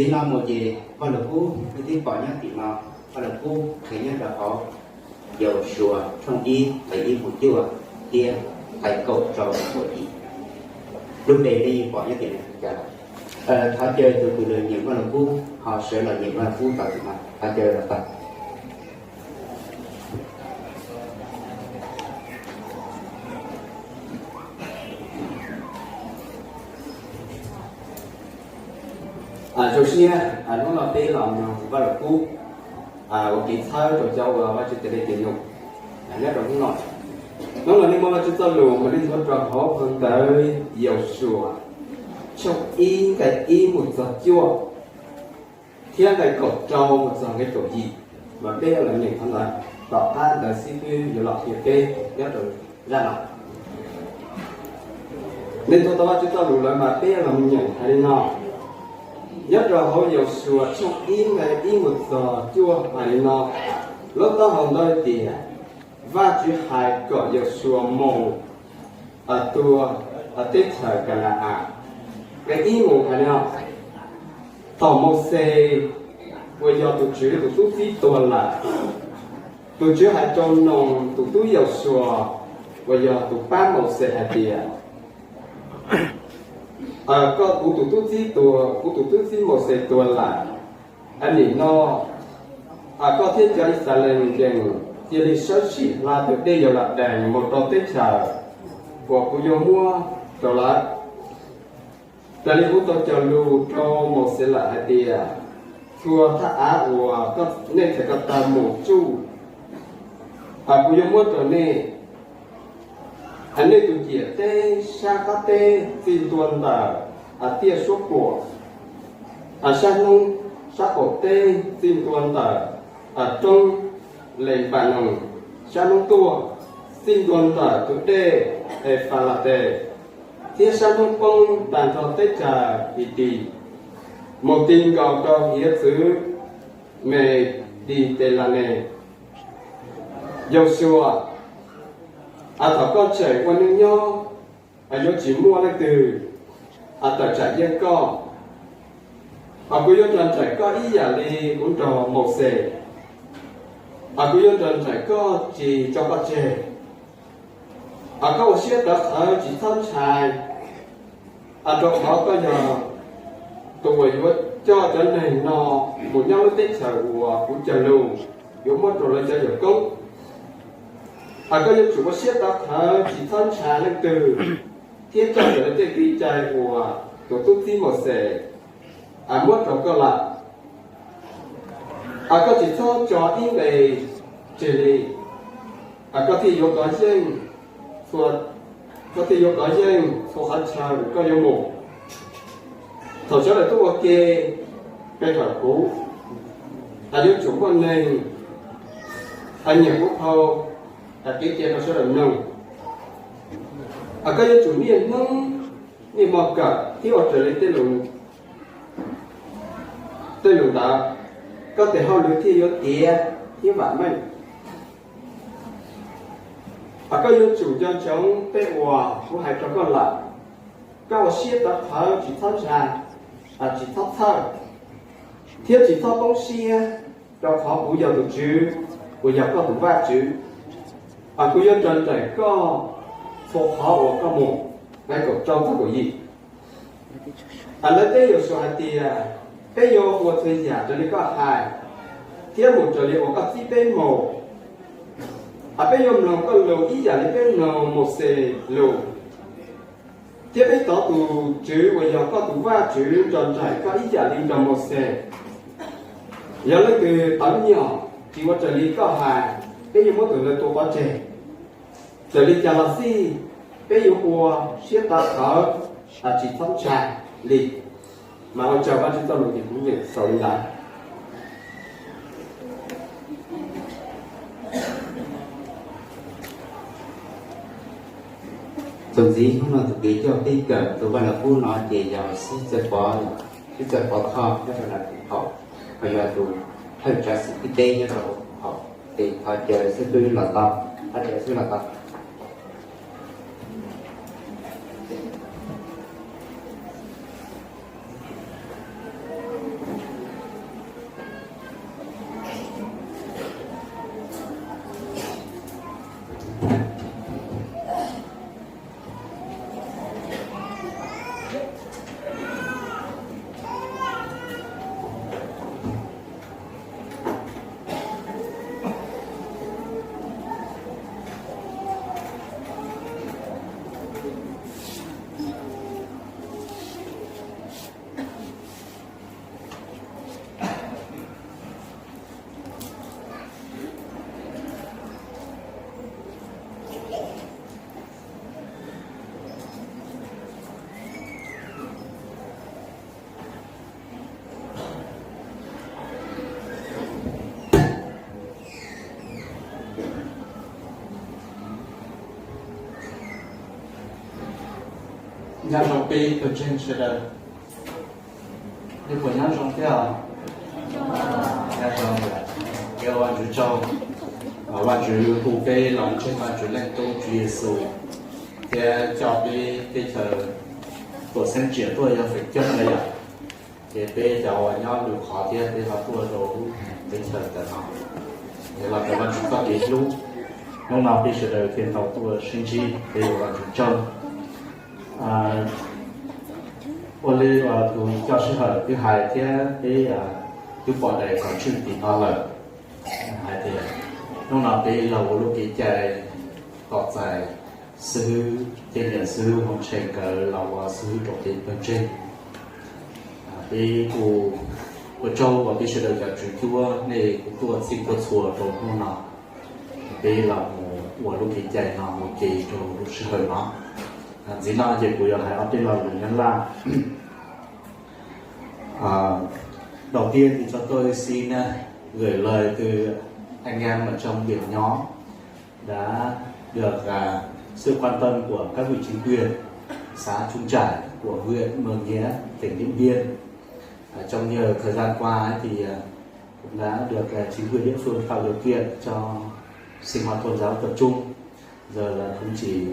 Li no mus ces Vaj Lug Kub nej twb pom nyob tim no, Vaj Lug Kub qhia nyob rau hauv Yausuas tshooj ib nqe ib mus cuaj thiab nqe kaum rau kaum yim. Lub npe nej yeej pom nyob tim no cas. Thov caw tus kws los nyeem Vaj Lug Kub ho sawv los nyeem Vaj Lug Kub tau tim no, thov caw los tau. Zoo siab hnub no peb los mloog Vaj Lug Kub ua kev txhawb rau cov uas Vajtswv tau tiav nyoog nyob rau hnub no. Hnub no nej muaj Vajtswv txoj lus mas nej nthuav rau hauv phau ntawv Yausuas tshooj ib nqe ib mus txog cuaj thiab nqe kaum rau mus txog nqe kaum yim, mas peb yuav los nyeem qhov ntawd tom qab ntawd xib fwb yuav los qhia peb nyob rau zaj no. Nej nthuav tau Vajtswv txoj lus lawm mas peb yuav los nyeem hais li no. Nyob rau hauv Yausuas tshooj ib nqe ib mus txog cuaj hais li no, lub taub hau ntawd tias Vajtswv hais kom Yausuas mus tua teb chaws Ka na-as. Nqe ib mus hais li no, thaum Mauxes uas yog tus Tswv tus tub txib tuag lawm, tus Tswv hais rau Noos tus tub Yausuas uas yog tus pab Mauxes hais tias, koj, kuv tus tub txib tuag, kuv tus tub txib Mauxes tuag lawm. Nim no koj thiab cov Yixalayees cia li sawv tsees hla tus dej Yauladees mus rau teb chaws uas kuv yuav muab rau lawv, raws li kuv tau cog lus rau Mauxes lawm hais tias, txhua thaj av uas nej txhais ko taw mus tsuj, kuv yuav muab rau nej. Nej tus ciam teb sab qab teb txij ntua ntawm tiaj suab puam, sab hnub, sab qaum teb txij ntua ntawm roob Lenpanoos sab hnub tuaj, txij ntua ntawm tus dej Efalates thiab sab hnub poob tag nrho teb chaws Hitis mus ti nkaus rau hiav txwv Meditelanes. Yausuas, thaum koj tseem ua neej nyob, yuav tsis muaj leej twg tawm tsam yeej koj. Kuv yuav nrog nraim koj ib yam li kuv nrog Mauxes. Kuv yuav nrog nraim koj tsis tso koj tseg. Koj ua siab tawv qhawv tsis txhob ntshai, rau qhov koj yog tus uas yuav coj cov neeg no mus nyob lub teb chaws uas kuv cog lus yuav muab rau lawv cov yawg koob. Koj yuav tsum ua siab tawv qhawv tsis txhob ntshai leej twg, thiab coj raws li tej kev cai uas tus tub txib Mauxes muab rau koj lawm. Koj tsis txhob tso ib nqe tseg li, koj thiaj yuav kov yeej, koj thiaj yuav kov yeej txhua qhov chaw uas koj yuav mus. Thaum sawv daws tuaj ua ke pe hawm kuv, yuav tsum muaj neeg nyiam kuv phau kev cai rau sawv daws mloog. Koj yuav tsum niaj hnub niaj hmo kawm thiab ua raws li tej lus ntawd, koj tes hauj lwm thiaj yuav tiav thiab vam meej. Koj yuav tsum nco ntsoov tej uas kuv hais rau koj lawm. Koj ua siab tawv qhawv tsis txhob ntshai, tsis txhob txhawj, thiab tsis txhob poob siab, rau qhov kuv yog tus Tswv uas yog koj tus Vajtswv. Kuv yuav nrog nraim koj txhua qhov uas koj mus. Nqe kaum rau txog kaum yim. Lawv teb Yausuas hais tias, peb yuav ua txhua yam raws li koj hais, thiab mus raws li uas koj txib peb mus. Peb yuav mloog koj lus ib yam li peb mloog Mauxes lus, thiab peb thov tus Tswv uas yog koj tus Vajtswv nrog nraim koj ib yam li nrog Mauxes. Yog leej twg tawv nyom tsis ua raws li koj hais, peb yuav muab tus ntawd tua pov tseg. Txawm li cas los xij, peb yuav ua siab tawv qhawv, tsis txhob ntshai li. Mas ua tsaug Vajtswv txoj lus ces kuv nyeem xaus li ntawd. Txuas ntxiv hnub no tus kev coj peb kawm tus Vaj Lug Kub no ces yog Sib Txawj Pov, Sib Txawj Pov Thoj nyob rau Nas Khoos Haum, ho yog tus thawj tsav xib hwb teb nyob rau Khoos Haum, ces thov caw xib hwb los tau, thov caw xib hwb los tau. Nyob zoo peb pawg ntseeg sawv daws, nej puas nyob zoo thiab? Nyob zoo. Ua Vajtswv tsaug, Vajtswv hu peb los ntseeg Vajtswv Leej Tub Tswv Yexus thiab coj peb teb chaws tuam xeeb tsiam tuaj yog feem coob na yom. Ces peb cov uas nyob lwm qhov thiab peb ho tuaj rau lub teb chaws ntawm no, los rau Vajtswv txoj kev hlub. Hnub no peb sawv daws thiaj tau tuaj sib ntsib, peb ua Vajtswv tsaug. Ua li uas tus coj sij hawm twb hais thiab peb twb pom daim kom tswj tim no lawm, hais tias hnub no peb los ua lub kev cai kom txais xib hwb, tej niam xib hwb Hoo Tshee nkawd los ua xib hwb rau peb pawg ntseeg. Peb kuj ua tsaug uas peb sawv daws cov tswv cuab nej kuj tuaj txhij tuaj txhua rau hnub no, peb los mus ua lub kev cai no mus ke rau lub sij hawm no. Ntxiv no ces kuv yuav hais ob peb lo lus Nyab Laj. Đầu tiên thì cho tôi xin, à, gửi lời từ anh em ở trong điểm nhóm đã được, à, sự quan tâm của các vị chính quyền xã Trung Trải của huyện Mường Nhé, tỉnh Điện Biên. À, trong nhiều thời gian qua ấy thì, à, cũng đã được, à, chính quyền địa phương tạo điều kiện cho sinh hoạt tôn giáo tập trung. Giờ là không chỉ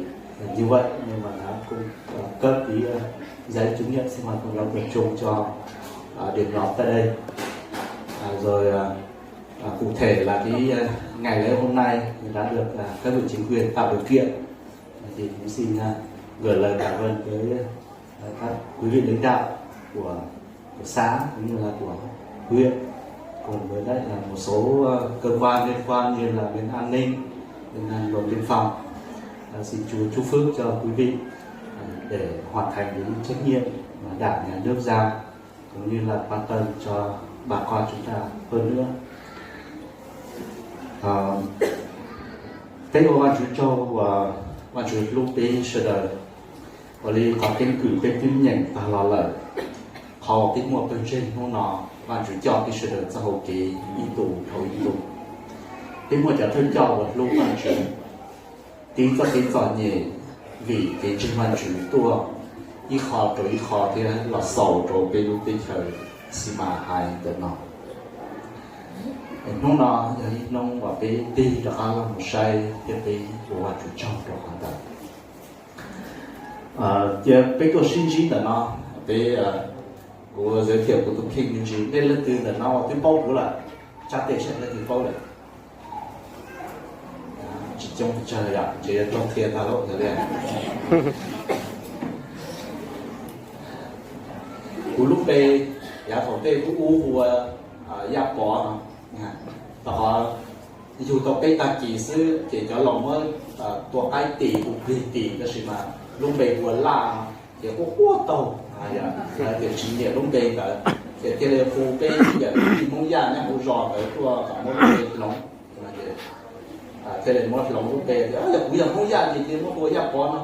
như vậy nhưng mà đã cũng, à, cấp cái, à, giấy chứng nhận sinh hoạt tôn giáo tập trung cho, à, điểm nhóm tại đây. À, rồi, à, à, cụ thể là cái, à, ngày lễ hôm nay đã được, à, các vị chính quyền tạo điều kiện. Thì cũng xin, à, gửi lời cảm ơn tới các quý vị lãnh đạo của, của xã cũng như là của huyện, cùng với lại là một số, ờ, cơ quan liên quan như là bên an ninh, bên, ờ, đồn biên phòng. Ờ, xin Chúa chúc phước cho quý vị, ờ, để hoàn thành được những trách nhiệm mà Đảng, Nhà nước giao, cũng như là quan tâm cho bà con chúng ta hơn nữa. Ờ, peb ua Vajtswv tsaug uas Vajtswv hlub peb sawv daws. Ua li qhov keeb kwm peb twb nyeem tag los lawm, qhov peb muaj pawg ntseeg hnub no, Vajtswv coj peb sawv daws txoj hau kev ib tug dhau ib tug. Peb muaj cov thawj coj uas hlub Vajtswv, tiv txoj kev txom nyem vim kev ntseeg Vajtswv tuaj ib qho rau ib qho thiab los xaus rau peb lub teb chaws Xi Mas Hais ntawm no. Hnub no yog ib hnub uas peb tig rov qab los mus saib thiab peb ua Vajtswv tsaug rau qhov ntawd. Cia peb tuaj sib ntsib ntawm no, peb, kuv giới thiệu kuv tus kheej me ntsis, nej leej twg ntawm no twb paub kuv lawm? Tsa tes saib leej twg paub lawm. Tsis coob pes tsawg yom, ntshe yuav raug qhia tag lawm ntag li. Kuv lub npe yav thaum tej kuv ub hu ua Yaj Pov no. Tau qhov yug tau peb tag kis xwb ces cov laus muab tua qaib tis hu plig tis, tab sis mas lub npe hu ua Laj no ces quaj quaj taug, tiam tsis nyiam lub npe ntawd ces thiaj li hu peb yawm yij Hmoob Yaj nyob hauv zos ntawd tuaj kom muab lub npe hloov. Thiaj li muab hloov lub npe tias yog kuv yog Hmoob Yaj ces cia muab hu ua Yaj Pov no.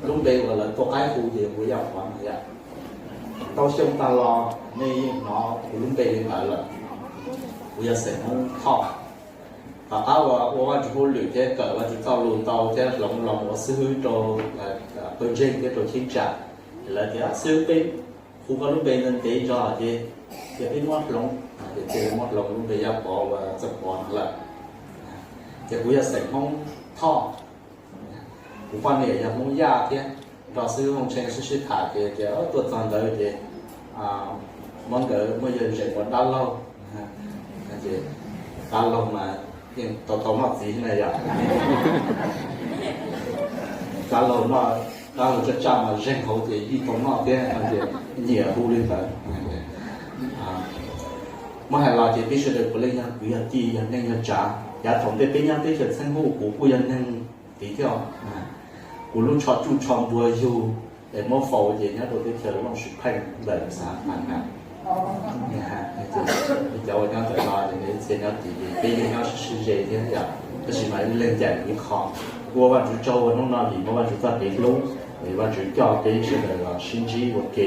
Lub npe uas lawv tua qaib hu ces hu ua Yaj Pov no yom. Tau xyoo tag los nej yeej hnov kuv lub npe li ntawd lawm. Kuv yog xeem Hmoob Thoj. Tom qab uas ua Vajtswv hauj lwm thiab kawm Vajtswv txoj lus ntau thiab hloov los ua xib hwb rau pawg ntseeg thiab rau cheeb tsam, lawv tias xib hwb peb hu koj lub npe ntev ntev tso ces cia peb muab hloov, ces cia li muab hloov lub npe Yaj Pov ua Txawj Pov no lawm. Ces kuv yog xeem Hmoob Thoj, kuv poj niam yog Hmoob Yaj thiab, nrog xib hwb Hoo Tshee sib sib tham ces tias tuaj txog ntawd ces muab nkawd muab yawg zeem ua dab laug. Ces dab laug mas yeej tau tau noj txiv na yom. Dab laug noj, dab laug tsaj tsaj mas zeeg hauv ces yeej tau noj thiab, ces nyiam hu li ntawd. Muab hais los ces peb sawv daws puav leej yog kwv yog tij yog neej yog tsav, yav thaum ntej peb nyob teb chaws Txheeb Huj kuv kuj yog neeg tid thiab. Kuv lub tsho tsuj tsho npua yug es muab faus ces nyob rau teb chaws Looj Swm Pheej ntawm xav Phav Nam. Cov uas nyob ntawm no ces nws txhia nyob tid ces peb yeej nyob sib sib ze thiab yom, tab sis mas ib leeg ncaim ib qho. Ua Vajtswv tsaug ua hnub no vim muaj Vajtswv txoj kev hlub, es Vajtswv coj peb sawv daws los sib ntsib ua ke.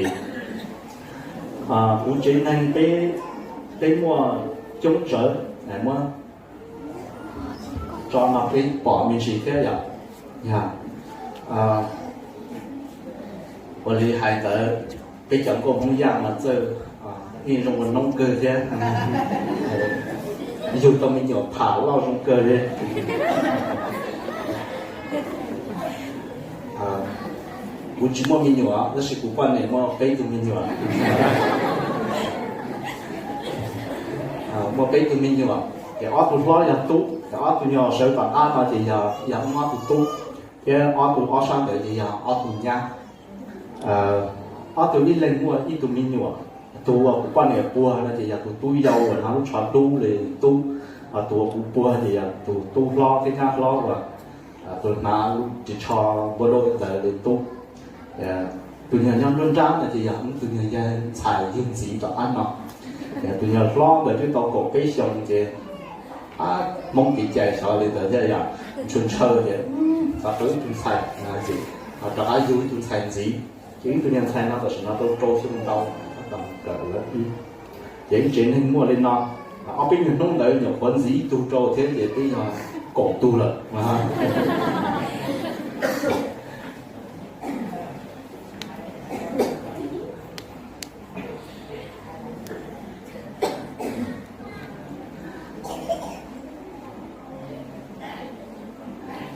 Kuv tsev neeg peb, peb muaj coob tsawv, muab tso no peb pom me ntsis thiab yom. Yog, Ua li hais ntawd, peb cov nkauj Hmoob Yaj mas txawj, yeej zoo ua noob kawg thiab, yug tau me nyuam tham loj zoo kawg li. Kuv tsis muaj me nyuam tab sis kuv poj niam muaj peb tug me nyuam. Muaj peb tug me nyuam, ces ob tug hlob yog tub, ces ob tug nyuag sawv tom qab no ces yog, yog ob tug tub, thiab ob tug ob sab ntawd ces yog ob tug nyab. Ob tug ib leeg muaj ib tug me nyuam. Tus uas kuv poj niam puag no ces yog tus tub yau uas hnov lub tsho dub li tub, ho tus uas kuv puag ces yog tus tub hlob thiab nyab hlob uas tus hnov lub ris tsho npua dau ntawd li tub. Tus nyuag nyob nruab nrab no ces yog tus nyuag yawg ntxhais yawg ntxiv tom qab no. Tus nyuag hlob ntawd twb tau kaum peb xyoos ces, ab, Hmoob kev cai xyov li ntawd thiab yom, ntshaw ntshaw ces xav tau ib tug ntxhais, rov qab yug ib tug ntxhais ntxiv. Ces ib tug nyuag ntxhais no tam sim no tau rau xyoo ntau, tab tom kawm lawv ib. Ces ib tsev neeg muaj li no, ob peb nyuag hnub ntawd nyuam qhuav ntxiv ib tug rau thiab ces twb yog kaum tug lawm.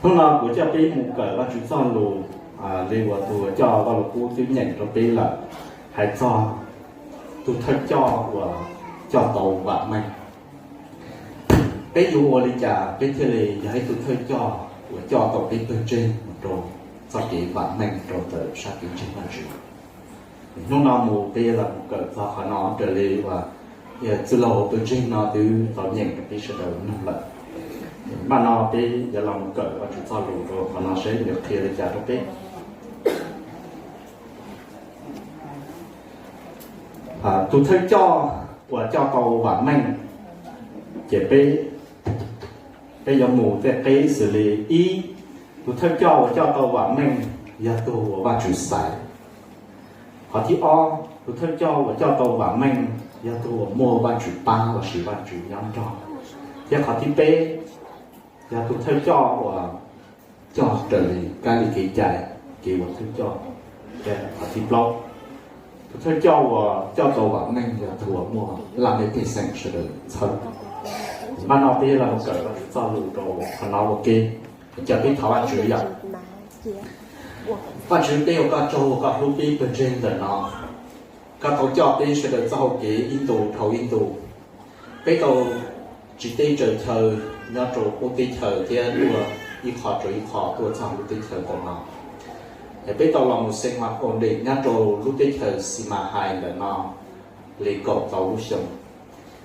Hnub no kuv coj peb mus kawm Vajtswv txoj lus, li uas tus coj Vajluskub twb nyeem rau peb lawm, hais txog tus thawj coj uas coj tau vam meej. Peb yuav ua li cas peb thiaj li yog ib tug thawj coj uas coj tau peb pawg ntseeg mus rau txoj kev vam meej rau ntawm sab kev ntseeg Vajtswv? Hnub no mus peb yuav los mus kawm txog qhov no raws li uas txwj laug pawg ntseeg no twb tau nyeem rau peb sawv daws mloog lawm. Mas no peb yuav los mus kawm Vajtswv txoj lus rau qhov no seb nws qhia li cas rau peb. Tus thawj coj uas coj tau vam meej, ces peb, peb yuav mus tej qib xws li ib, tus thawj coj uas coj tau vam meej yog tus uas Vajtswv xaiv. Qhov thib ob, tus thawj coj uas coj tau vam meej yog tus uas muaj Vajtswv pab lossis Vajtswv nyob nrog. Thiab qhov thib peb, yog tus thawj coj uas coj raws li kab li kev cai, kev ua thawj coj. Thiab qhov thib plaub, tus thawj coj uas coj tau vam meej yog tus uas muaj laj mej pej xeem sawv daws txhawb. Mas no peb los mus kawm Vajtswv txoj lus rau qhov no ua ke, coj peb thov Vajtswv yom. Vajtswv, peb ua koj tsaug uas koj hlub peb pawg ntseeg ntawm no. Koj tau coj peb sawv daws txoj hau kev ib ntus dhau ib ntus. Peb tau tsiv teb tsaws chaw nyob rau qub teb chaws thiab tuaj ib qho rau ib qho tuaj txog lub teb chaws ntawm no. Es peb tau los mus xeev mas ua nteem nyob rau lub teb chaws Xis Mas Hais ntawm no li kaum tau lub xyoo.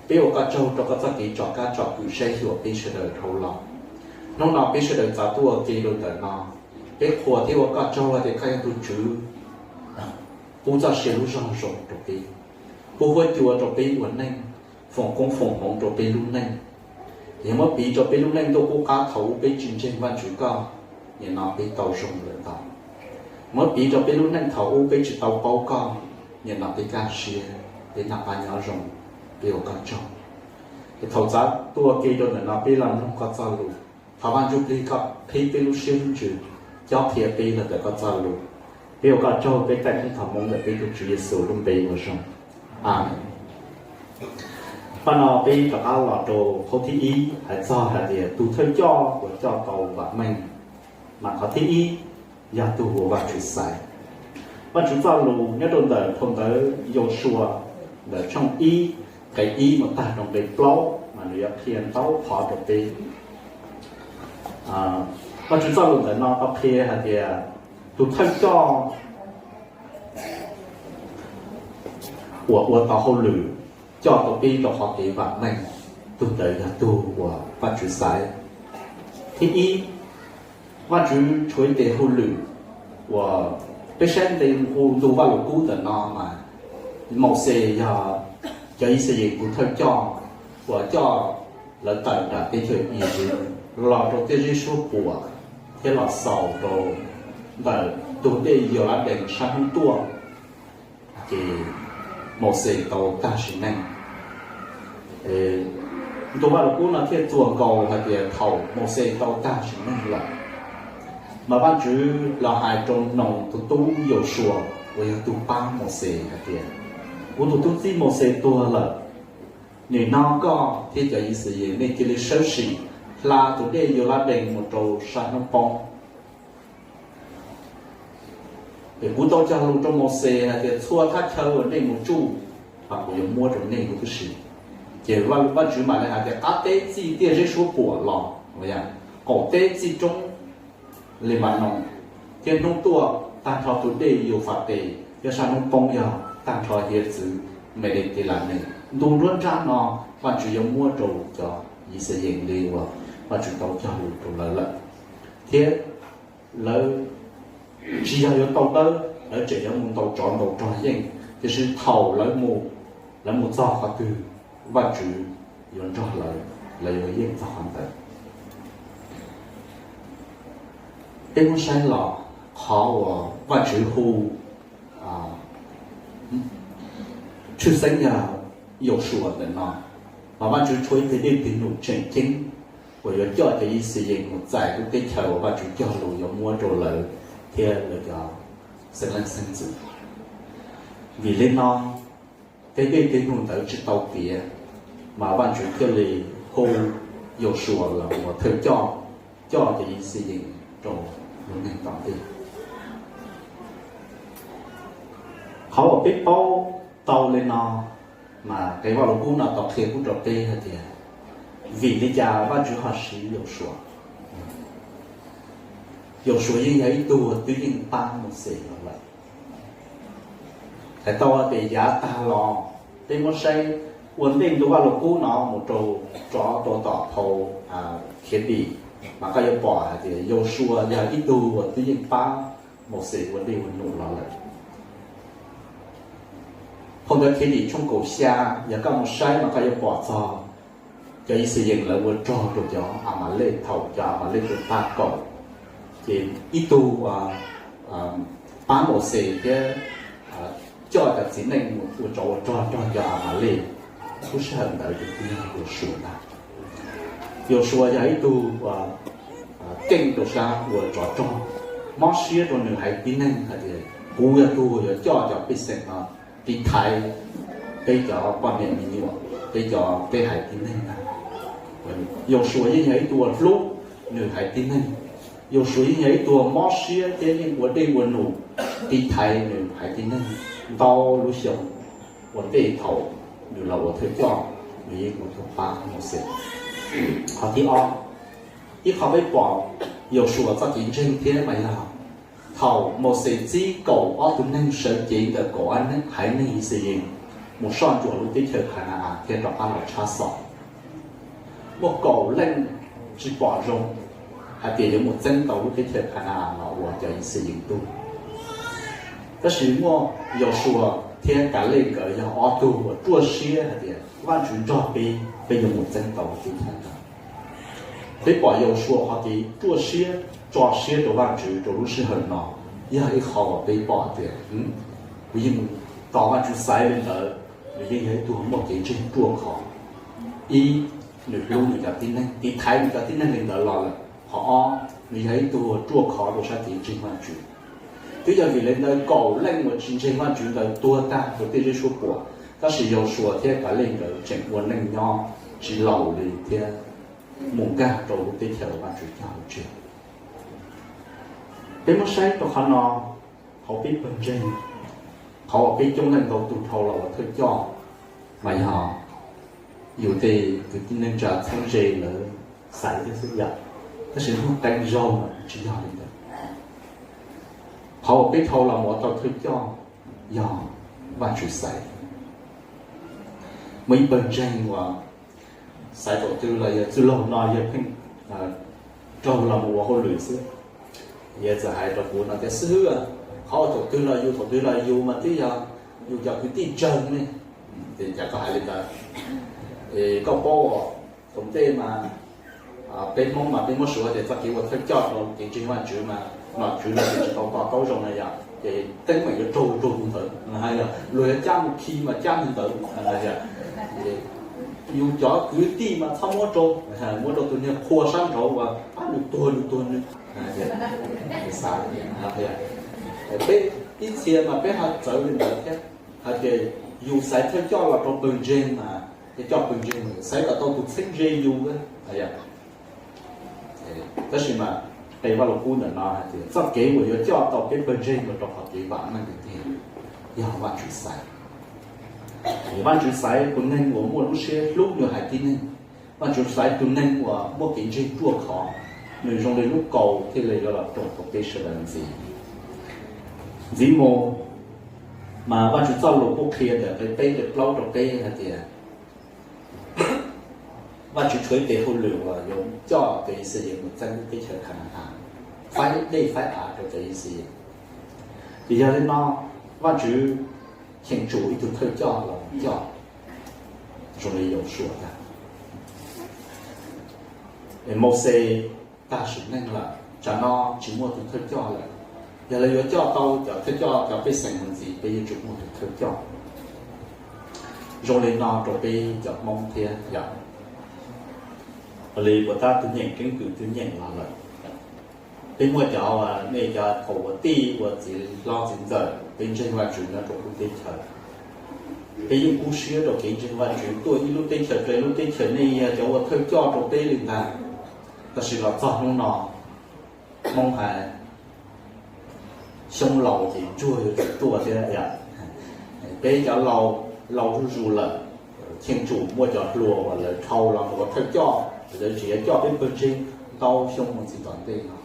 Peb ua koj tsaug rau koj txoj kev tsom kab tsom kwm saib xyuas peb sawv daws dhau los. Hnub no peb sawv daws txav tuaj ua ke rau ntawm no, peb qhuas thiab ua koj tsaug hais tias koj yog tus Tswv pub txoj sia lub zog zoo rau peb, pub huab cua rau peb ua neej, foom koob foom hmoov rau peb lub neej. Yog muab piv rau peb lub neej ntuj qub qab thaum ub peb tsis ntseeg Vajtswv koj, nim no peb tau zoo lawm ntau. Muab piv rau peb lub neej thaum ub peb tsis tau paub koj, nim no peb kaj siab, peb noj qab nyob zoo, peb ua koj tsaug. Es thaum txav tuaj ua ke rau ntawm no peb los mloog koj txoj lus, thov Vaj Ntsujplig koj qhib peb lub siab lub ntsws, cob qhia peb los ntawm koj txoj lus. Peb ua koj tsaug, peb taij peb thov Hmoob ntawm peb tus Tswv Yexus lub npe ua zoo. Amees. Pab no peb rov qab los rau qhov thib ib hais txog hais tias tus thawj coj uas coj tau vam meej, mas qhov thib ib yog tus uas Vajtswv xaiv. Vajtswv txoj lus nyob rau ntawm phau ntawv Yausuas ntawm tshooj ib nqe ib mus tag rau nqe plaub mas nws yuav qhia ntau qhov rau peb. Vajtswv txoj lus ntawm no tau qhia hais tias tus thawj coj uas ua tau hauj lwm coj tau peb rau qhov kev vam meej, tus ntawd yog tus uas Vajtswv xaiv. Thib ib, Vajtswv tshuav ib tes hauj lwm uas peb saib nqe hu ntu Vajluskub ntawm no mas Mauxes yog cov Yixalayees tus thawj coj uas coj lawv tawm nram teb chaws Iziv los rau tej zej suab puam thiab los xaus rau ntawm tus dej Yauladees sab hnub tuaj, ces Mauxes tau tag sim neej. Ntu Vajluskub no thiaj txuas nkaus hais tias thaum Mauxes tau tag sim neej lawm, mas Vajtswv los hais rau Noos tus tub Yausuas, uas yog tus pab Mauxes hais tias, kuv tus tub txib Mauxes tuag lawm, nim no koj thiab cov Yixalayees nej cia li sawv tsees hla tus dej Yauladees mus rau sab hnub poob. Es kuv tau cog lus rau Mauxes hais tias txhua thaj chaw uas nej mus tsuj, mas kuv yuav muab rau nej huv tib si. Ces Vajtswv mam li hais tias qab teb txij tiaj zeb suab puam los, qaum teb txij roob Lenpanoos, thiab hnub tuaj tag nrho tus dej Yufates, thiab sab hnub poob yog tag nrho hiav txwv Mediterranees. Ntu nruab nrab no Vajtswv yuav muab rau cov Yixalayees li uas Vajtswv tau cog lus rau lawv lawm, thiab lawv tsis yog yuav tau dawb, lawv tseem yuav mus ntaus tsov ntaus rog yeej, tiam sis thaum lawv mus, lawv mus txog qhov twg Vajtswv yuav nrog lawv, lawv yuav yeej txog qhov ntawd. Peb muab saib los qhov uas Vajtswv hu tshwj xeeb yog Yausuas ntawm no, mas Vajtswv tshuav ib tug dej twg num tseem ceeb uas yuav coj cov Yixalayees mus txais lub teb chaws uas Vajtswv cog lus yuav muab rau lawv thiab lawv cov xeeb leej xeeb ntxwv. Vim li no, tej dej tej num ntawd tsis tau tiav, mas Vajtswv thiaj li hu Yausuas los ua thawj coj, coj cov Yixalayees rau lub neej tom ntej. Qhov uas peb paub tau li no, mas qhov Vaj Lug Kub no tau qhia pub rau peb hais tias, vim li cas Vajtswv ho siv Yausuas? Yausuas yeej yog ib tug twb yeej pab Mauxes los lawm. Hais tau tias yav tag los, peb muab saib ua ntej ntu Vaj Lug Kub no mus rau, rov rau tom phau Khiav Dim, mas koj yuav pom hais tias Yausuas yog ib tug uas twb yeej pab Mauxes ua dej ua num los lawm. Phau ntawv Khiav Dim tshooj kaum xya, yog koj mus saib mas koj yuav pom txog cov Yixalayees lawv ua rog rau cov Amalej thaum cov Amalej tua tag kaum. Ces ib tug pab Mauxes thiab coj cov txiv neej mus ua tsov ua rog nrog cov Amalej, lub sij hawm ntawd tus twg yog Yausuas ntag. Yausuas yog ib tug keej rau sab ua tsov rog, mob siab rau nws haiv tib neeg hais tias, kuv yog tus uas yuav coj cov pej xeem no tiv thaiv peb cov poj niam me nyuam, peb cov, peb haiv tib neeg ntag. Yausuas yeej yog ib tug uas hlub nws haiv tib neeg. Yausuas yeej yog ib tug mob siab thiab yeej ua dej ua num tiv thaiv nws haiv tib neeg ntau lub xyoo ua ntej thaum nws los ua thawj coj, nws yeej ua tus pab Mauxes. Qhov thib ob, ib qho peb pom Yausuas txoj kev ntseeg thiab mas yog thaum Mauxes txib kaum ob tug neeg sawv cev ntawm kaum ob haiv neeg Yixalayees mus soj ntsuam lub teb chaws Khana-as thiab rov qab los tshab xom. Muaj kaum leej tsis pom zoo hais tias yuav mus txeeb tau lub teb chaws Khana-as los ua cov Yixalayees tug. Tab sis muaj Yausuas thiab Kalej nkawd yog ob tug uas ruaj siab hais tias Vajtswv nrog peb, peb yuav mus txeeb tau lub teb chaws ntawd. Peb pom Yausuas qhov kev ruaj siab, tso siab rau Vajtswv rau lub sij hawm no, yog ib qho uas peb pom tias kuv yeej tos Vajtswv xaiv li ntawd. Nws yeej yog ib tug muaj kev ntseeg ruaj khov. Ib, nws hlub nws cov tib neeg, tiv thaiv nws cov tib neeg li ntawd los lawm. Qhov ob, nws yog ib tug ruaj khov rau sab kev ntseeg Vajtswv. Twb yog vim li ntawd kaum leej uas tsis ntseeg Vajtswv ntawd tuag tag rau tej zeb suab puam, tab sis Yausuas thiab Kalej nkawd tseem ua neej nyob tsis laus li thiab mus nkag rau lub teb chaws Vajtswv cog lus tseg. Peb muab saib rau qhov no, hauv peb pawg ntseeg, qhov uas peb coob leej ntau tus dhau los ua thawj coj, mas yog yus tej kwv tij neej tsa txheeb ze lawv xaiv thiab xwb yom, tab sis muaj qee zaug mas tsis yog li ntawd. Qhov uas peb dhau los mus ua tau thawj coj yog Vajtswv xaiv. Muaj ib pawg ntseeg uas xaiv thaum twg los yog txwj laug no yog pheej raug los mus ua hauj lwm xwb. Yog txawm hais rau kuv no tias xib hwb, qhov uas thaum twg los yus, thaum twg los yus mas twb yog yus cov kwv tij tsawg ne. Ces cas koj hais li ntawd? Koj paub thaum ntej mas peb Hmoob mas peb muab suav tias txoj kev ua thawj coj rau kev ntseeg Vajtswv mas nom tswv los tsis tau to taub zoo na yom, ces teeb meem yuav raug raug tus ntawd, luag yuav cab mus khi mas cab tus ntawd. Yus cov kwv tij mas txhob muab rau, muab rau tus niag qhua sab nraud uas pab nws tuag nws tuag nws. Peb Ib txhia mas peb ho txawv li ntawd thiab, hais tias yus xaiv thawj coj los rau pawg ntseeg mas, coj pawg ntseeg mas xaiv kom tau tus txheeb ze yus. Tab sis mas qee Vaj Lug Kub ntawm no hais tias txoj kev uas yuav coj tau peb pawg ntseeg mus rau qhov kev vam meej tiag tiag yog Vajtswv xaiv. Vajtswv xaiv tus neeg uas muaj lub siab hlub nws haiv tib neeg. Vajtswv xaiv tus neeg uas muaj kev ntseeg ruaj khov, nws zoo li lub kaus thiaj li yuav los roos tau peb sawv daws ntxiv. Ntxiv mus mas Vajtswv txoj lus kuj qhia ntawm nqe peb nqe plaub rau peb hais tias Vajtswv tshuav ib tes hauj lwm uas yuav coj cov Yixalayees mus txeeb lub teb chaws Khanaas, faib dej faib av rau cov Yixalayees. Ces yog li no, Vajtswv cheem tsum ib tug thawj coj los coj zoo li Yausuas tag. Mauxes tag sim neej lawm, tsam no tsis muaj tus thawj coj lawm. Yog lawv yuav coj tau cov thawj coj cov pej xeem mus ntxiv, peb yuav tsum muaj tus thawj coj. Zoo li no rau peb cov Hmoob thiab yom. Ua li puas tab tus nyeem keeb kwm twb nyeem los lawm. Peb muaj cov, nej cov thaum ua tij ua txiv hlob txiv ntxawm, peb ntseeg Vajtswv nyob rau lub teb chaws. Peb yeej kub siab rau kev ntseeg Vajtswv, tuaj ib lub teb chaws rau ib lub teb chaws, nej yog cov ua thawj coj rau peb li ntag. Tab sis los txog hnub no, Hmoob hais xyoob laus ces ntsuag yuav tsum tuaj thiab. Peb cov laus, laus zuj zus lawm, cheem tsum muaj cov hluas uas lawv dhau los mus ua thawj coj, lawv tseem yuav coj peb pawg ntseeg ntau xyoo mus txog tom ntej no.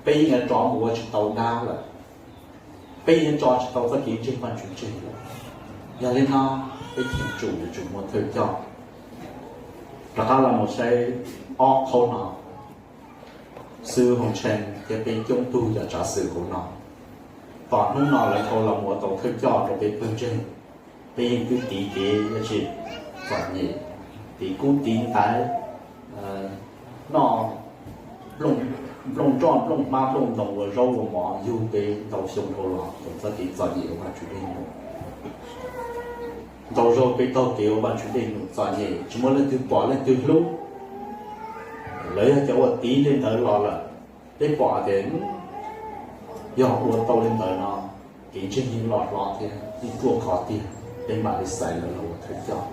Peb yeej yuav rov mus ua tsis tau dab lawm, peb yeej yuav tso tsis tau txoj kev ntseeg Vajtswv tseg lawm. Yog li no, peb cheem tsum yuav tsum muaj thawj coj. Rov qab los mus saib ob qhov no, xib hwb Hoo Tshee thiab peb coob tug cov tsav xwm hauv no, tom hnub no lawv dhau los mus ua tau thawj coj rau peb pawg ntseeg. Peb yeej twb tiv kev dab tsi txom nyem, tiv kub tiv ntaiv, noj nplooj nroj nplooj hmab nplooj ntoo, ua zaub ua mov yug peb ntau xyoo dhau los, txoj kev txom nyem ua Vajtswv dej num. Ntau zaug peb taug kev ua Vajtswv dej num txom nyem, tsis muaj leej twg pom leej twg hlub. Lawv yog cov uas tiv li ntawd los lawm, peb pom tias yog ua tau li ntawd no, kev ntseeg yeej loj hlob thiab yeej ruaj khov tiag, peb mam li xaiv lawv los ua thawj coj.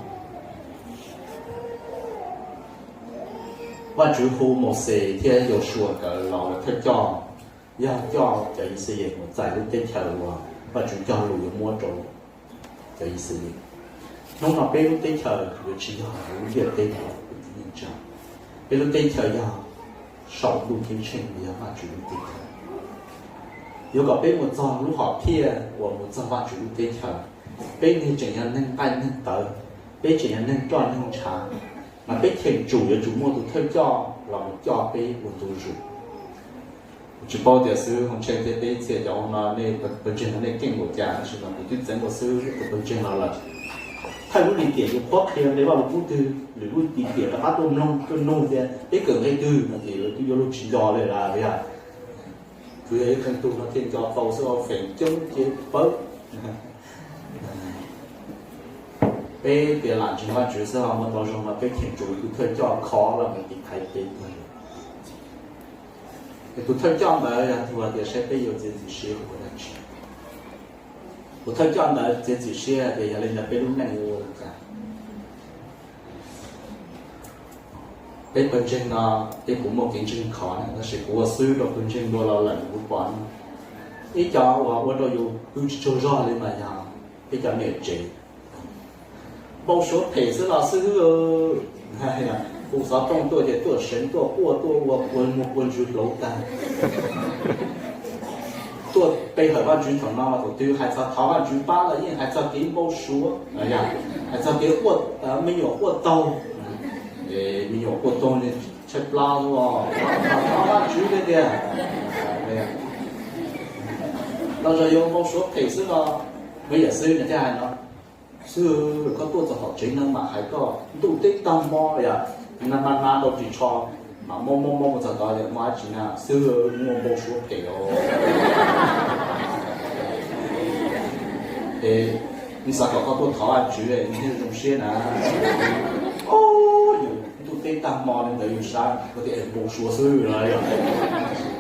Vajtswv hu Mauxes thiab Yausuas nkawd los ua thawj coj, yog coj cov Yixalayees mus txais lub teb chaws uas Vajtswv cog lus yuav muab rau cov Yixalayees. Hnub no peb lub teb chaws yuav tsis yog lub ntiaj teb no, peb lub teb chaws yog saum ntuj ceeb tsheej, yog Vajtswv lub teb chaws. Yuav kom peb mus txog lub hom phiaj uas mus txog Vajtswv lub teb chaws, peb neeg tseem yog neeg nqaij neeg tawv, peb tseem yog neeg roj neeg ntshav, mas peb cheem tsum yuav tsum muaj tus thawj coj los mus coj peb ua ntu zus. Kuv tsis paub tias xib hwb Hoo Tshee thiab peb txhia cov no nej pawg ntseeg no nej keej npaum cas, tab sis mas kuv twb txeev ua xib hwb tus pawg ntseeg no lawm. Thaij lub lim tiam yus qhuab qhia nqe Vaj Lug Kub twg, lwm lub lim tiam rov qab tuaj mloog tuaj nug tias peb kawm nqe twg no ces lawv twb yuav luag tsis nco li lawm yog. Kuv yog ib qee tug no thiaj nco tau xwb, feem coob ces pawg. Peb tias lam ntseeg Vajtswv xwb ho muaj ntau zaug mas peb cheem tsum tus thawj coj khov los mus tiv thaiv peb. Tus thawj coj ntawd yog tus hais tias saib peb yuav txiav txim siab ua dab tsi. Tus thawj coj ntawd txiav txim siab tias yog li ntawd peb lub neej yuav ua li cas. Peb pawg ntseeg no, peb puas muaj kev ntseeg khov na, tab sis kuv ua xib hwb rau pawg ntseeg dua los lawm kuv pom ib co uas ua rau yus pw tsis tsaug zog li mas yog peb cov niam tsev. Npau suav phem xwb los xib hwb, hu xov tooj tuaj ces tuaj seev tuaj quaj tuaj ua quas muag quas ntsws hloov tag. Tuaj pe hawm Vajtswv thaum no mas thaum twg hais txog thov Vajtswv pab los yeej hais txog kev npau suav, hais txog kev me nyuam quaj taug. Me nyuam quaj taug tshaib plab, thov Vajtswv tiag tiag. Los zog yuav npau suav phem xwb los, me yam xib hwb nws thiaj hais no, xib hwb, koj tuaj txog tom tsev no mam hais koj, ntuj teb tag hmo yom, na na na rau ris tsho, mam mob mob mob mus txog tod es mob dab tsi na, xib hwb, muaj npau suav phem os. Es nws xav kom koj tuaj thov Vajtswv nws thiaj zoo siab na. Yus ntuj teb tag hmo li ntawd yus sab koj tias npau suav xwb los yog,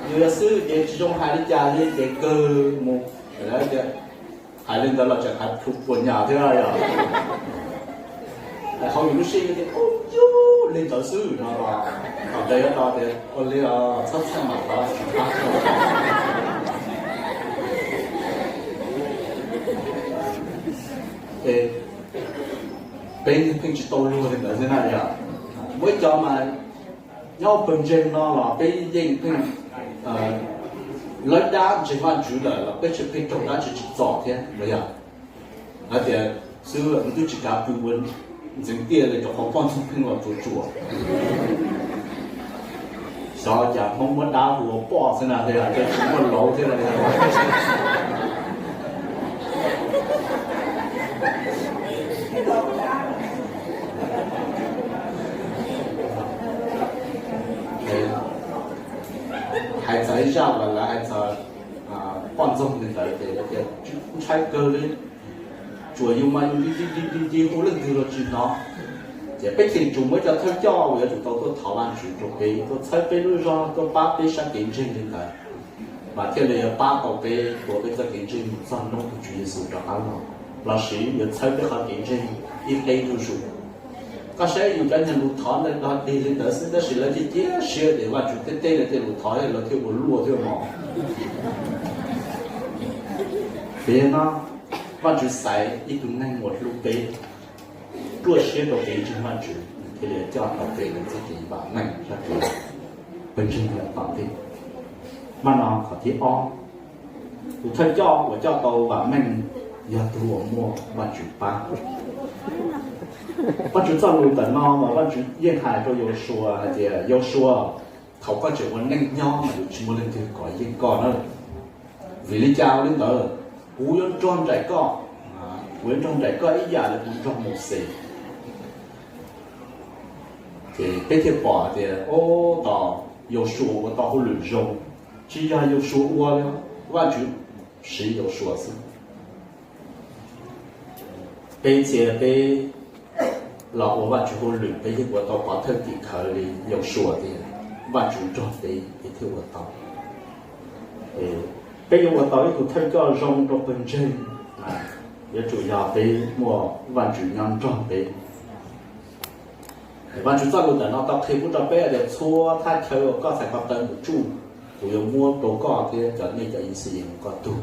yus yog xib hwb ces tsis zoo hais li cas li ces kawg mus Lawv tias hais li ntawd los tseem hais plhus puas nyas thiab yog. Hauv yus lub siab tias ub yus li ntawd xwb no los thaum ntawd yuav tau tias ua li os, txhob txhawj mas thov tsis pab. Peb pheej tsis tau luag li ntawd xwb na yog. Muaj ib cov mas nyob pawg ntseeg no los peb yeej pheej lawv dab ntseeg Vajtswv lawm los peb tseem pheej raug dab tsi tsim txom thiab los yog. Hais tias xwb twb tsis kav pw ua ntxeev tiaj li rau qhov poj ntxoog pheej los tsuas tsuas. Xyov cas Hmoob muab dab hu ua poj xwb na, tej tsis muaj lauv thiab. Hais txog ib zaj uas lawv hais txog poj ntxoog li ntawd ces lawv tias ntshai kawg li, tsuas yus mas yus li li li li hu leej twg los tsis hnov. Ces peb cheem tsum muaj ib co thawj coj uas yuav tsum tau tuaj thov Vajtswv rau peb, tuaj txhawb peb lub zog, tuaj pab peb sab kev ntseeg li ntawd, mas thiaj li yuav pab tau peb tua peb txoj kev ntseeg mus txog hnub tus Tswv Yexus rov qab los, lossis yuav txhawb peb qhov kev ntseeg ib qeb zuj zus. Koj saib yus cov niag lus thov ntawd dog dig li ntawd xwb tab sis lawv cia cia siab tias Vajtswv teb teb lawv tej lus thov lawv thiaj ua luaj thiab mog. Vim no Vajtswv xaiv ib tug neeg uas hlub peb, ruaj siab rau kev ntseeg Vajtswv, nws thiaj li coj tau peb lawv txoj kev vam meej sab kev pawg ntseeg yav tom ntej. Maj no qhov thib ob, tus thawj coj uas coj tau vam meej yog tus uas muaj Vajtswv pab. Vajtswv txoj lus ntawm no mas Vajtswv yeej hais rau Yausuas hais tias, Yausuas, thaum koj tseem ua neej nyob mas yuav tsis muaj leej twg kov yeej koj na. Vim li cas ua li ntawd? Kuv yuav nrog nraim koj, kuv yuav nrog nraim koj ib yam li kuv nrog Mauxes. Ces peb thiaj pom tias, o, tos Yausuas ua tau hauj lwm zoo, tsis yog Yausuas ua li, Vajtswv siv Yausuas xwb. Peb txhia peb los ua Vajtswv hauj lwm peb yeej ua tau pov thawj tim khawv li Yausuas tias Vajtswv nrog peb, peb thiaj ua tau. Peb yuav ua tau ib tug thawj coj zoo rau pawg ntseeg, yuav tsum yog peb muaj Vajtswv nyob nrog peb. Vajtswv txoj lus ntawm no tau qhia pub rau peb tias txhua thaj chaw uas koj txhais ko taw mus tsuj, kuv yuav muab rau koj thiab cov nej cov Yixayees koj tug.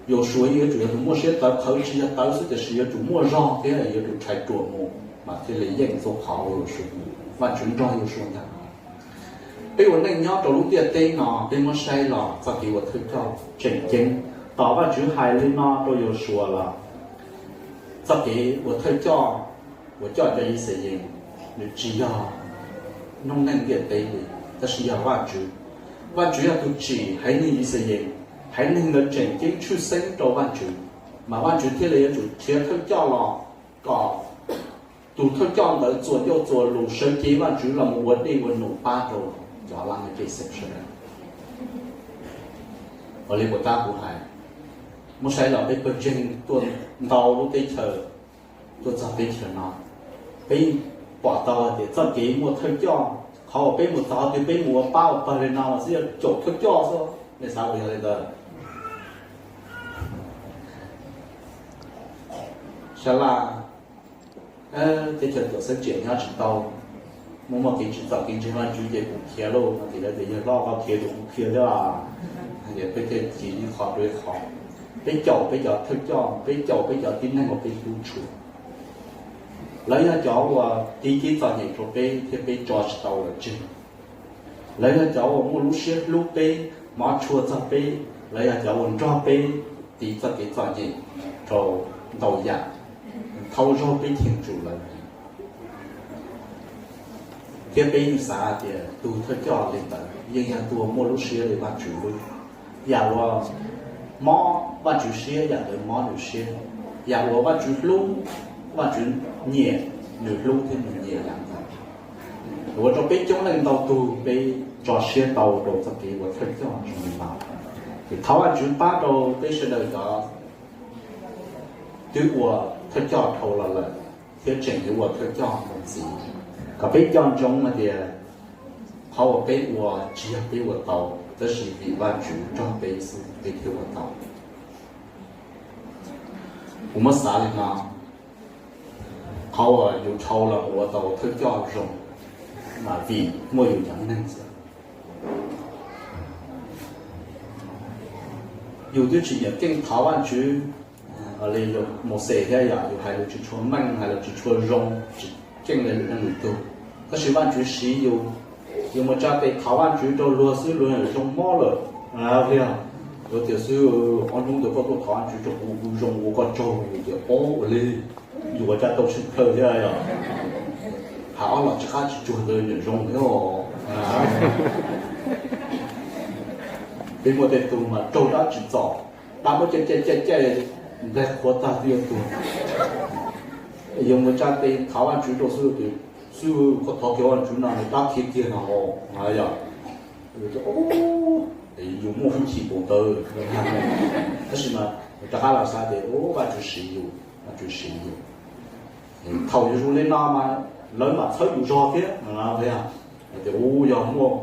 Yausuas yuav tsum yog tus muaj siab tawv qhawv, tsis yog tawv xwb tiam sis yuav tsum muaj zog thiab yuav tsum tshais ruam mus mas thiaj li yeej txhua qhov uas Yausuas mus. Vajtswv nrog Yausuas ntag. Peb ua neej nyob rau lub ntiaj teb no peb muab saib los txoj kev ua thawj coj tseem ceeb, tos Vajtswv hais li no rau Yausuas los txoj kev ua thawj coj uas coj cov Yixayees, nws tsis yog noob neej ntiaj teb li, tab sis yog Vajtswv. Vajtswv yog tus tsim haiv neeg Yixayees, haiv neeg ntawd tseem ceeb tshwj xeeb rau Vajtswv, mas Vajtswv thiaj li yuav tsum khiav thawj coj los kom tus thawj coj ntawd txuas ncauj txuas lus sawv cev Vajtswv los mus ua dej ua num pab rau cov laj mej pej xeem sawv daws. Ua li puas tab kuv hais, muab saib los peb pawg ntseeg tuaj ntau lub teb chaws, tuaj txog teb chaws no, peb pom tau hais tias txoj kev muaj thawj coj, qhov uas peb mus txog twg peb mus ua pab ua pawg li no mas xwb yog caum thawj coj xwb, nej xav puas yog li ntawd? Sab laj, teb chaws tuam xeeb tsiam nyob tsis tau, muaj muaj kev tsim txom kev ntseeg Vajtswv ces kuv khiav lauj no ces lawv tias yawg hlob koj khiav ces kuv khiav thiab os. Ces peb thiaj cia ib qho rau ib qho, peb caum peb cov thawj coj, peb caum peb cov tib neeg uas peb hlub tshua. Lawv yog cov uas tiv kev txom nyem rau peb thiab peb tso tsis tau lawv tseg. Lawv yog cov uas muaj lub siab hlub peb, hmov tshua txog peb, lawv yog cov uas nrog peb tiv txoj kev txom nyem rau ntau yam, thaum zaug peb cheem tsum lawv. Thiab peb yeej xav tias tus thawj coj li ntawd yeej yog tus uas muaj lub siab li Vajtswv hlub. Yam uas mob Vajtswv siab yam ntawd mob nws siab, yam uas Vajtswv hlub, Vajtswv nyiam, nws hlub thiab nws nyiam yam ntawd. Ua rau peb coob leej ntau tug peb tso siab tau rau txoj kev ua thawj coj zoo li no. Ces thov Vajtswv pab rau peb sawv daws cov twb ua thawj coj dhau los lawm thiab tseem yuav ua thawj coj mus ntxiv, kom peb nco ntsoov hais tias qhov uas peb ua tsis yog peb ua tau, Tab sis vim Vajtswv nrog peb xwb peb thiaj ua tau. Kuv muab xav li no, qhov uas yus dhau los ua tau thawj coj zoo mas vim muaj yus cov neeg xwb. Yus twb tsis nyiam keej thov Vajtswv li Mauxes thiab yom, yus hais lus tsis tshua meej, hais lus tsis tshua zoo, tsis keej li lwm leej lwm tug. Tab sis Vajtswv siv yus, yus mus tsa tes thov Vajtswv rau luag xwb luag zoo mob lawm. Yog, yus tias xwb, ob hnub ntawd koj tuaj thov Vajtswv rau kuv, kuv zoo ua koj tsaug, yus tias, Ob, ua li, yus ua cas tau tshwj plaws thiab yom. Hais ob los tsis qab tsis tsuag ntawd niam zoo thiab os. Peb muaj tej tug mas raug dab tsi txom, dab muab caij caij caij caij nplaig qhuav tag twb yuav tuag. Yus mus tsa tes thov Vajtswv rau xwb tias, Xwb, koj thov kiag Vajtswv no nws dab khiav kiag no os, yog. Yus muaj hwj chim npaum ntawd. Tab sis mas rov qab los xav tias, Ub, Vajtswv siv yus, Vajtswv siv yus. Thaum yus zoo li no mas lawv mam txhawb yus zog thiab. Tias, Ub, yog muaj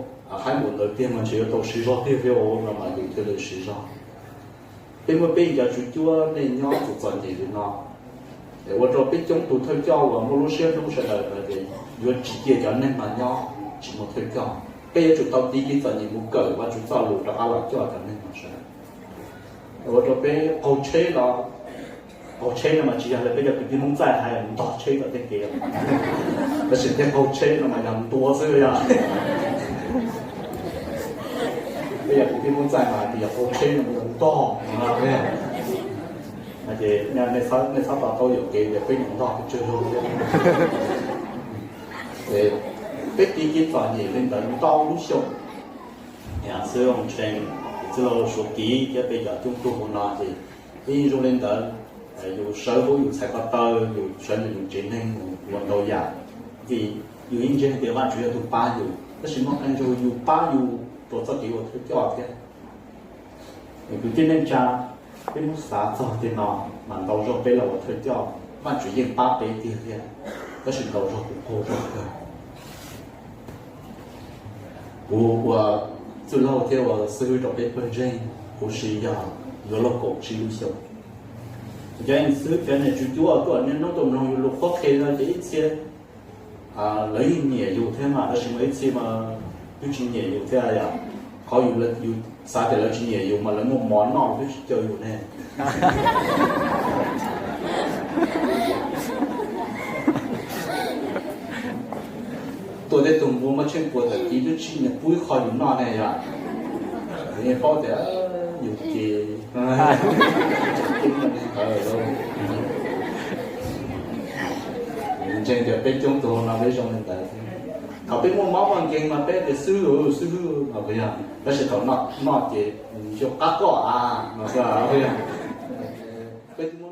haib npaum ntawd tiag mas ntshe yuav tau siv zog tiag thiab no mas yus thiaj li siv zog. Peb muaj peb cov tswv cuab nej nyob txom txom nyem li no, es ua rau peb coob tus thawj coj uas muaj lub siab hlub sawv daws hais tias yuav tsis cia cov neeg no nyob tsis muaj thawj coj. Peb yuav tsum tau tiv kev txom nyem mus kawm Vajtswv txoj lus rov qab los coj cov neeg no sawv daws. Ua rau peb qaug tsheb los, qaug tsheb no mas tsis yog li peb cov kwv tij Hmoob txaij hais ntog tsheb tom tej kev, tab sis thiaj qaug tsheb no mas yog ntua xwb yog. Peb yog kwv tij Hmoob txaij mas tias yog qaug tsheb no mas yog ntog. Ces nej txhob to taub yuam kev tias peb ntog pes tsawg zaug thiab. Peb tiv kev txom nyem li ntawd ntau lub xyoo. Xwb, txwj laug Suav Kiv thiab peb cov coob tug hauv no ces yeej zoo li ntawd. Yus sawv hauv yus txhais ko taw, yus sawv ntawm yus tsev neeg mus ua ntau yam, vim yus yeej ntseeg tias Vajtswv yog tus pab yus, tab sis muaj qee zaug yus pab yus rau txoj kev ua thawj coj thiab. Kwv tij neej tsa, peb muab xav txog tej no mas ntau zaug peb los ua thawj coj, Vajtswv yeej pab peb tiag thiab, tab sis ntau zaug kuj qaug zog kawg. Kuv ua txwj laug thiab ua xib hwb rau peb pawg ntseeg huv si yog yuav luag kaum tsib lub xyoo. Cov xib hwb cov niam tswv cuab tuaj niaj hnub tuaj mloog yus lus qhuab qhia no ces ib txhia lawv yeej nyiam yus thiab mas, tab sis mas ib txhia mas twb tsis nyiam yus thiab yom. Qhov yus, yus xav tias lawv tsis nyiam yus mas lawv muaj mov noj twb tsis caw yus ne. Tuaj tej tug npua muaj tsheej puas tawm kiv twb tsis nyiam pub ib qho yus noj ne yom. Yeej paub tias yus ces ntseeg tias peb coob tug no peb zoo li ntawd. Thaum peb muaj mob muaj nkeeg mas peb tias xib hwb, xib hwb no puas yog, tab sis thaum noj ces xyov qab koj a no xwb. Peb twb